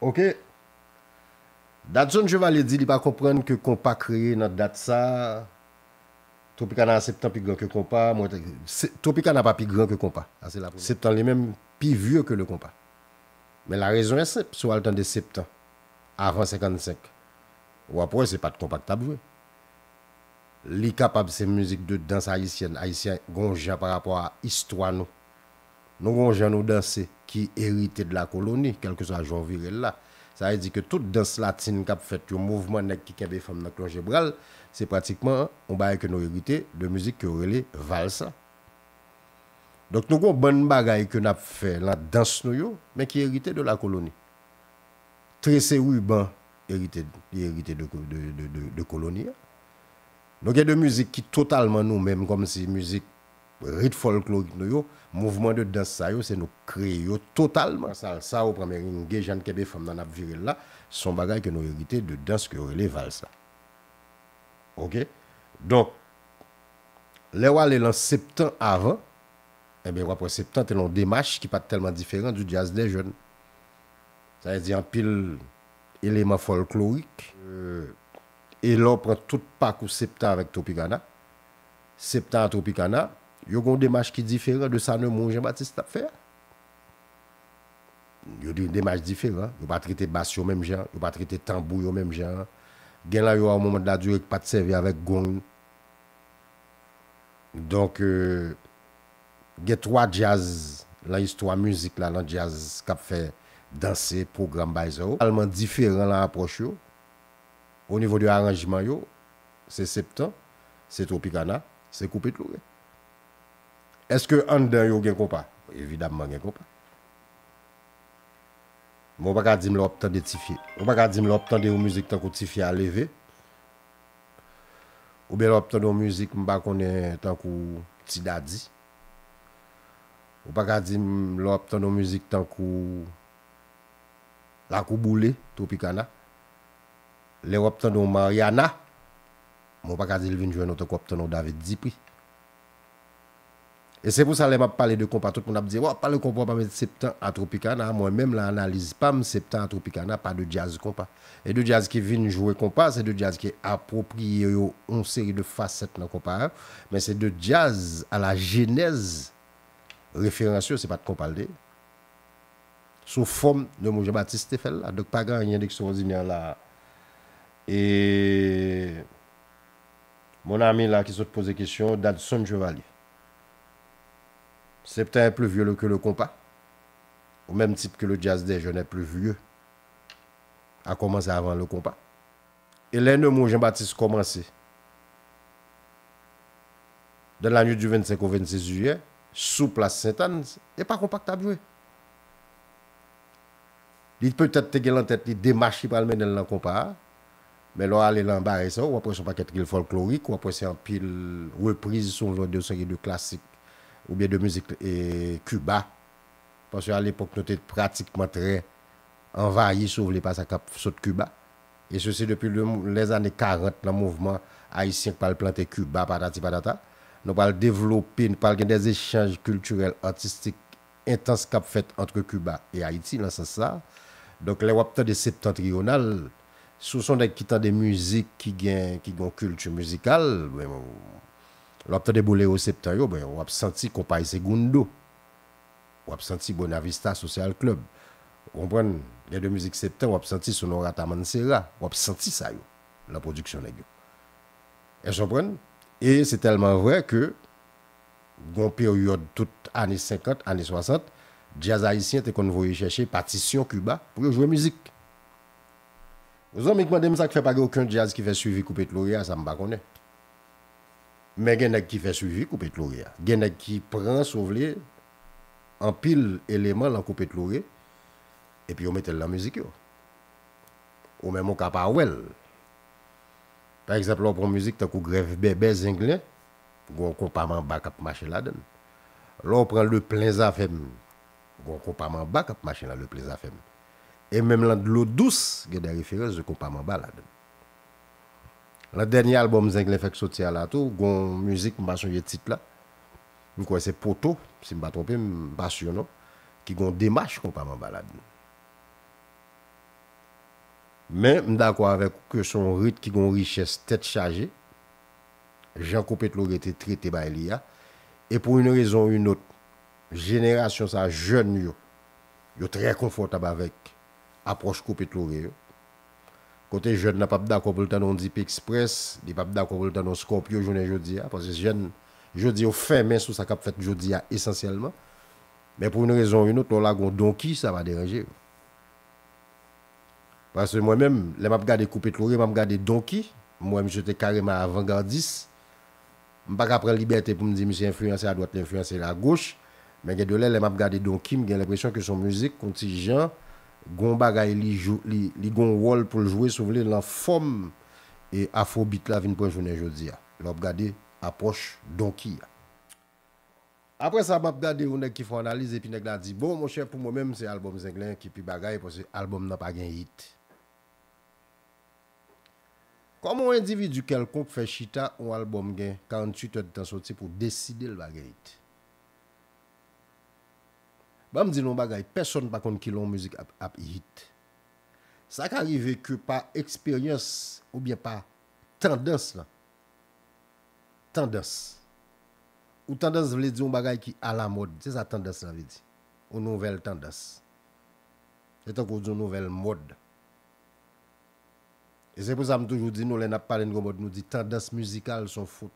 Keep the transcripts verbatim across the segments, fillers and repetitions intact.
Ok. Dadson Chevalier di li pa konprann ke konpa kreye nan dat sa. Tropicana a Septan pi gran ke konpa. Mwen, se- Tropicana pa pi gran ke konpa. Sa se la premye. Septan li menm pi vye ke le konpa. Men la rezon est senp. Si w al tande Septan avan senkannsenk, w ap wè se pa t konpa k t ap jwe. Li kapab se mizik de dans ayisyèn, ayisyen gon jan pa rapò a istwa nou. Nou gon jan nou danse ki erite de la koloni, kèlkeswa jan w vire l la. Sa vle di ke tout dans latin k ap fèt yo, mouvman nèg ki kenbe fanm nan k lonje bra l, se pratikman yon bagay ke nou erite de mizik ke yo rele vals la. Donk nou gon bann bagay ke n ap fè nan dans nou yo, men ki erite de la koloni. Trese riban erite, li erite de, de, de, de, de koloni an. Nou gen de mizik ki totalman nou menm, kòmsi mizik rit fòlklorik nou yo, mouvman de dans sa yo, se nou kreye yo totalman. Salsa, ou pran merengue, jan n kenbe fanm nan n ap vire l la, se yon bagay ke nou erite de dans ke yo rele vals la. Ok? Donk, lè w ale lan Septan avan, ebyen, w ap wè Septan te lan yon demach ki pa t tèlman diferan du jazz des jeunes. Sa vle di anpil eleman fòlklorik. E lè w pran tout pakou Septan avèk Tropicana, Septan a Tropicana, yo gen yon demach ki diferan de sa Nemours Jean Baptiste t ap fè a. Yo gen yon demach diferan. Yo pa trete bas yo menm jan, yo pa trete tanbou yo menm jan. Gen lan yo a yon moman de la dire ki pa t sèvi avèk gong. Donk, euh, gen twa djaz lan istwa mizik la, lan djaz k ap fè danse, pwogram, bagay sa yo. Totalman diferan lan apwòch yo. O nivo de aranjman yo, se Septan, se Tropicana, se Koupe Dlo Re. Èske anndan yo gen konpa? Evidamman gen konpa. Men w pa ka di m lè w ap tande Ti Fye. Ou pa ka di m lè w ap tande yon mizik tankou Ti Fye a leve. Oubyen lè w ap tande yon mizik, m pa konnen, tankou Ti Dadi. Ou pa ka di m lè w ap tande yon mizik tankou Lakou Boule, Tropicana. Lè w ap tande yon Mariana, men w pa ka di l vin jwenn ou tankou w ap tande yon David Dipri. E se pou sa, lè m ap pale de konpa, tout moun ap di, w ap pale konpa, w pa met Septan a Tropicana. Mwen menm, lan analiz pa m, Septan a Tropicana pa de djaz konpa. E de djaz ki vin jwe konpa, se de djaz ki apwopriye yo yon seri de fasèt nan konpa a, men se de djaz a la jenèz referans yo, se pa t konpa l te ye. Sou fòm Nemours Jean Baptiste te fè l la. Donk, pa gen anyen dekstraòdinè la. E mon ami la ki sot poze kesyon, Dadson Chevalier. Septan est plus vieux que le compas, au même titre que le jazz des jeunes est plus vieux, a kòmanse avan le konpa. E lè Nemours Jean Baptiste kòmanse, dans la nuit du vingt-cinq au vingt-six juillet, sou plas Sentàn, e pa konpa k t ap jwe. Li petèt te gen lan tèt li demach ki pral mennen l nan konpa a, men lè w ale lan bagay sa yo, w ap wè se yon pakèt ril fòlklorik, w ap wè se anpil repriz, souvan de seri de klasik, oubyen de mizik, e, Kiba. Paske alepòk, nou te pratikman trè anvayi, si w vle, pa sa k ap sot Kiba. E sesi depi le, lèzane karant, lan mouvman ayisyen k pral plante Kiba, patati patata. Nou pral devlope, nou pral gen dè echanj kiltirèl, atistik entans k ap fèt ant Kiba e Ayiti, lan sans sa. Donk, lè w ap tande Septentrional, si w se yon nèg ki tande mizik, ki gen, ki gen yon kilti mizikal, ben, lè w ap tande bolero septan yo, ben, w ap santi konpa Segundo. W ap santi Buena Vista Social Club. Ou konprann? Gen de mizik septan, w ap santi Sonora Taman Serra. W ap santi sa yo lan pwodiksyon nèg yo. Èske w konprann? E se tèlman vrè ke gon peryòd tout ane senkant, ane swasant, djaz ayisyen te konn voye chèche patisyon Kiba pou yo jwe mizik. Yon zanmi k mande m sa k fè pa gen okenn djaz ki fè swivi Koupe Dlo Re a, sa m pa konnen. Men gen nèg ki fè swivi Koupe Dlo Re a. Gen nèg ki pran, si w vle, anpil eleman lan Koupe Dlo Re, epi yo mete l lan mizik yo. Ou menm ou ka pa wè l. Pa egzanp, lè w pran mizik tankou Grèv Bèbè, Zenglen, gen yon konpa manba k ap mache ladan l. Lè w pran Le Plen Zafèm, gen yon konpa manba k ap mache lan Le Plen Zafèm. E menm lan Dlo Dous, gen de referans de konpa manba ladan l. Lan dènye albòm Zenglen fèk soti a la tou, gen yon mizik, m pa sonje tit la. M kwè se Poto, si m pa twonpe m, m pa si non, ki gen yon demach konpa manba ladan l. Men, m dakò avèk ou ke se yon rit ki gen yon richès tèt chaje, jan Koupe Tlore te trete bay li a. E pou yon rezon ou yon lòt, jenerasyon sa jèn yo, yo trè konfòtab avèk apwòch Koupe Tlore yo. Kote jèn nan p ap dakò pou l tande yon Deep Express, li p ap dakò pou l tande yon Scorpio jounen jodi a, paske jèn jodi yo fèmen sou sa k ap fèt jodi a esansyèlman. Men pou yon rezon ou yon lòt, lè w lage yon Donki, sa va deranje yo. Paske mwen menm, lè m ap gade Koupe Tlore, m ap gade Donki, m wè misye te kareman avangadis. M pa ka pran libète pou m di misye enfliyanse adwat, li enfliyanse agoch. Men gen de lè, lè m ap gade Donki, m gen lenpresyon ke se yon mizik, yon ti jan, gon bagay li, li, li gon wòl pou l jwe, si w vle, lan fòm e afrobeat la vin pran jounen jodi a. Lè w ap gade apwòch Donki a. Apre sa, m ap gade yon nèg ki fè analiz, epi nèg la di, bon, monchè, pou mwen menm, se albòm Zenglen ki pi bagay, paske albòm nan pa gen hit. Kòman yon endividi kèlkonk fè chita yon albòm gen karanntuit èdtan soti pou deside l pa gen hit? Ban m di nou yon bagay, pèsonn pa konn kilè yon mizik ap, ap hit. Sa ka rive ke pa eksperyans oubyen pa tandans lan. Tandans. Ou tandans vle di yon bagay ki alamòd. Se sa tandans lan vle di. Yon nouvèl tandans. Se tankou w di yon nouvèl mòd. E se pou sa m toujou di nou, lè n ap pale n gon mòd, nou di tandans mizikal se yon fot.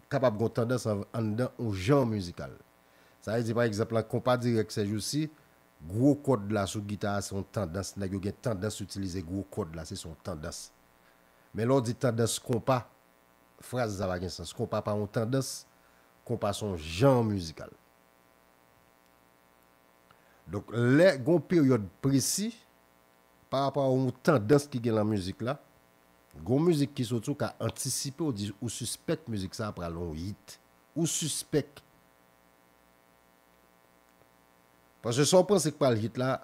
Kapab gon tandans an, anndan yon jan mizikal. Sa vle di, pa egzanp, lan konpa dirèk sèjousi, gwo kòd la sou gita a se yon tandans. Nèg yo gen tandans itilize gwo kòd la, se, se yon tandans. Men lè w di tandans konpa, fraz sa pa gen sans. Konpa pa yon tandans, konpa se yon jan mizikal. Donk, lè gon peryòd presi, pa rapò a yon tandans ki gen lan mizik la, gon mizik ki soti, ou ka antisipe, ou di, ou sispèk mizik sa a pral yon hit. Ou sispèk. Paske sa w panse k pral hit la,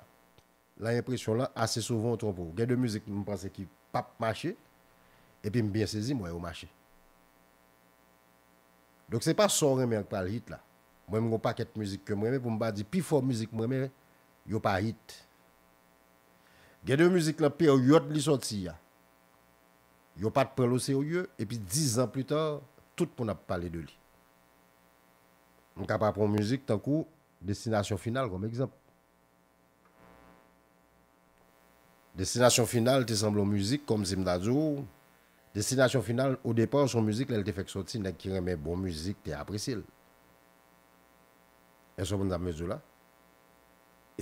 lan enpresyon lan, ase souvan ou twonpe w. Gen de mizik m panse ki p ap mache, epi m byen sezi, m wè yo mache. Donk, se pa sa w renmen an k pral hit la. Mwen, m gon pakèt mizik ke m renmen, pou m pa di pifò mizik m renmen, yo pa hit. Gen de mizik lan peryòd li sòti a, yo pa t pran l oserye, epi diz an pli ta, tout moun ap pale de li. M kapab pran yon mizik tankou Destinasyon Final kòm egzanp. Destinasyon Final te sanble yon mizik, kòmsi m ta di w, Destinasyon Final, o depa, se yon mizik, lè l te fèk sòti, nèg ki renmen bon mizik te apresye l. Èske w konprann sa m vle di w la?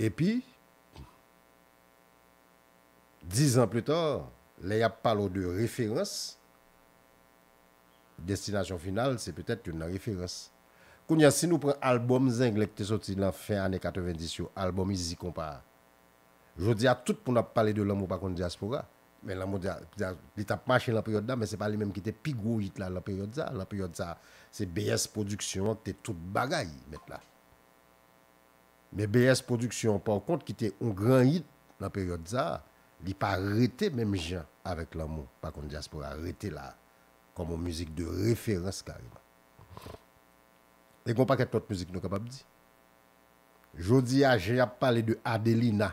Epi, diz an pli ta, lè y ap pale w de referans, Destinasyon Final, se petèt youn nan referans. Kounye a, si nou pran albòm Zenglen ki te soti nan fen ane katrevenndis yo, albòm Izi Konpa a. Jodi a, tout moun ap pale de Lanmou pa konn dyaspora. Men Lanmou dya-, dya-, li t ap mache lan peryòd la, men se pa li menm ki te pi gwo hit la lan peryòd sa. Lan peryòd sa, se B S Production an ki te tout bagay, mèt la. Men B S Production, pa kont, ki te yon gran hit lan peryòd sa, li pa rete menm jan avèk Lanmou pa konn dyaspora rete la, kòm yon mizik de referans kareman. E gon pakèt lòt mizik nou kapab di. Jodi a, jan y ap pale de Adelina,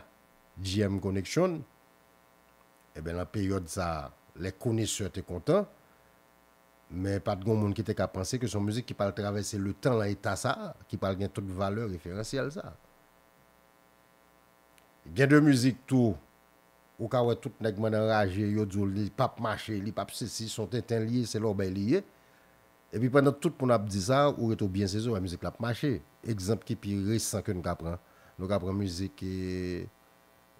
G M Connection, ebyen, lan peryòd sa, lè konesè te kontan, men pa t gon moun ki te ka panse ke se yon mizik ki pral travèse letan lan eta sa, ki pral gen tout valè referansyèl sa. Gen de mizik tou, ou ka wè tout nèg mann anraje, yo di w li p ap mache, li p ap sesi, se yon tenten li ye, se lòbèy li ye. Epi pandan tout moun ap di sa, ou rete w byen sezi, w wè mizik la ap mache. Egzanp ki pi resan ke nou ka pran, nou ka pran mizik, e,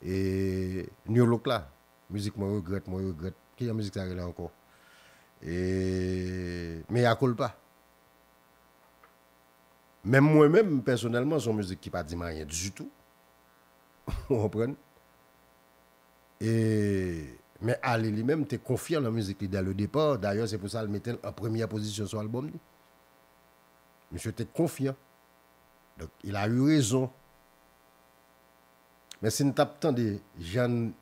e, New Look la. Mizik Mwen Regrèt, Mwen Regrèt. Ki jan mizik sa rele ankò? E, Mea Culpa. Menm mwen menm, pèsonèlman, se yon mizik ki pa di m anyen ditou. Ou konprann? E, men Ale li menm te konfyan nan mizik li dès le départ. Dayè, se pou sa l mete l an premyè pozisyon sou albòm li. Misye te konfyan. Donk, il a eu raison. Men si n t ap tande jan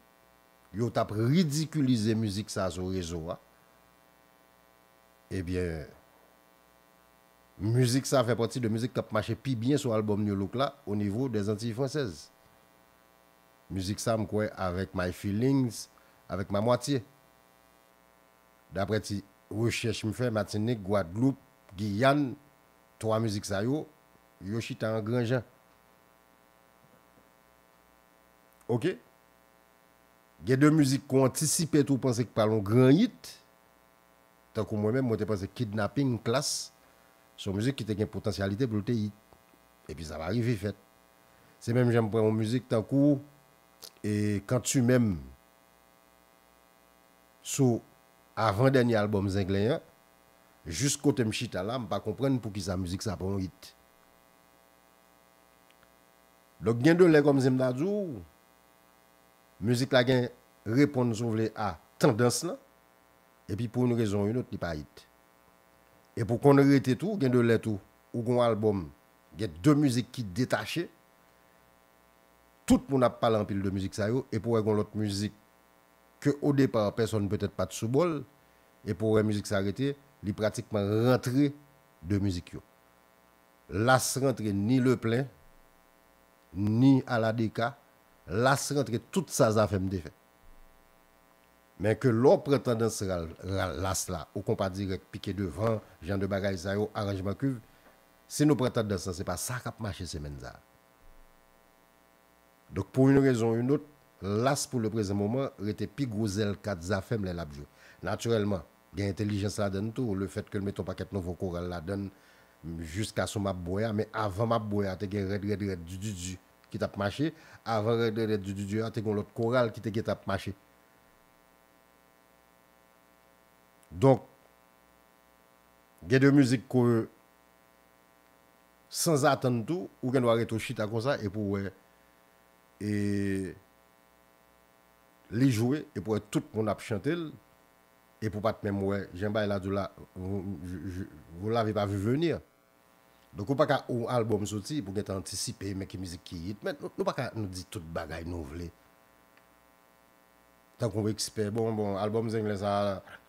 yo t ap ridikilize mizik sa sou rezo a, ebyen, mizik sa fè pati de mizik k ap mache pi byen sou albòm New Look la, o nivo des Antilles Françaises. mizik sa, m kwè, avèk My Feelings, avèk Ma Moitié. Daprè ti rechèch m fè, Matinik, Gwadloup, Giyàn, twa mizik sa yo, yo chita an gran jan. Oke? Gen de mizik ke w antisipe tou, w panse k pral yon gran hit. Tankou mwen menm, mwen te panse Kidnapping, Klass, se yon mizik ki te gen potansyalite pou l te hit. Epi sa pa rive fèt. Se menm jan m pran yon mizik tankou, e, Quand tu m'aimes, sou avan dènye albòm Zenglen an, jis kote m chita la, m pa konprann poukisa mizik sa pa yon hit. Donk, gen de lè, kòmsi m ta di w, mizik la gen reponn, si w vle, a tandans lan, epi pou yon rezon ou yon lòt, li pa hit. E pou konn rete tou, gen de lè tou, ou gon albòm, gen de mizik ki detache, tout moun ap pale anpil de mizik sa yo, epi w wè gon lòt mizik ke o depa, pèsonn petèt pa t sou bò l, epi w wè mizik sa rete, li pratikman rantre de mizik yo. Las rantre ni Leplen, ni Aladeka, Las rantre tout sa Zafèm te fè. Men ke lè w pran tandans ral, ral, Las la, ou konpa dirèk, pike devan, jan de bagay sa yo, aranjman kiv, si nou pran tandans lan, se pa sa k ap mache semèn sa a. Donk, pou yon rezon ou yon lòt, Las pou le prezan moman rete pi gwo zèl kat Zafèm lè l ap jwe. Natirèlman, gen entèlijans ladann tou, lefèt ke l mete yon pakèt nouvo koral ladann, jiska sou M ap bwè a, men avan M ap bwè a, te gen Rèd Rèd Rèd Di Di Di ki t ap mache, avan Rèd Rèd Rèd Di Di Di a, te gen yon lòt koral ki te gentan ap mache. Donk, gen de mizik ke sanzatann tou, ou gen dwa rete w chita konsa, epi w wè, e, li jwe, epi w wè tout moun ap chante l, epi w pa t menm wè, jan bagay la di w la, vous, je, je, vous l'avez pas vu venir. Donk, ou pa ka, yon albòm soti, pou gentan antisipe, men ki mizik ki hit. Men nou, nou pa ka, nou di tout bagay nou vle. Tankou Ekspè, bon, bon, albòm Zenglen sa,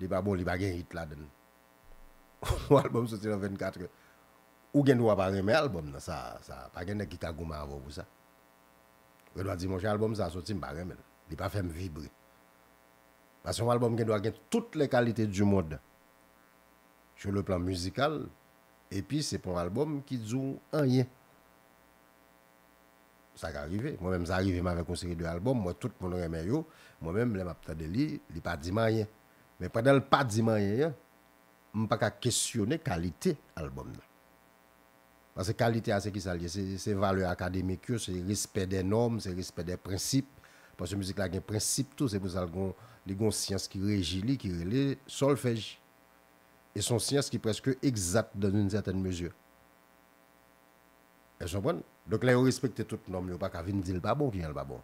li pa bon, li pa gen hit ladann. Yon albòm soti nan vennkatrè. Ou gen dwa pa renmen albòm nan, sa, sa, pa gen nèg ki ka goumen avè w pou sa. Ou gen dwa di, monchè, albòm sa soti, m pa renmen l. Li pa fè m vibre. Paske yon albòm gen dwa gen tout les qualités du monde sur le plan musical, epi se pa yon albòm ki di w anyen. Sa ka rive. Mwen menm, sa rive m avèk yon seri de albòm, mwen tout moun renmen yo, mwen menm, lè m ap tande li, li pa di m anyen. Men pandan l pa di m anyen an, m pa ka kesyone kalite albòm nan. Paske kalite a, se ki sa l ye? Se, se valè akademik yo, se respè dè nòm, se respè dè prensip. Paske mizik la gen prensip tou, se pou sa l gon, li gon syans ki reji li, ki rele sòlfèj. E se yon syans ki prèske egzat dans une certaine mesure. Èske w konprann? Donk, lè yo respekte tout nòm yo, pa ka vin di l pa bon, kijan l pa bon.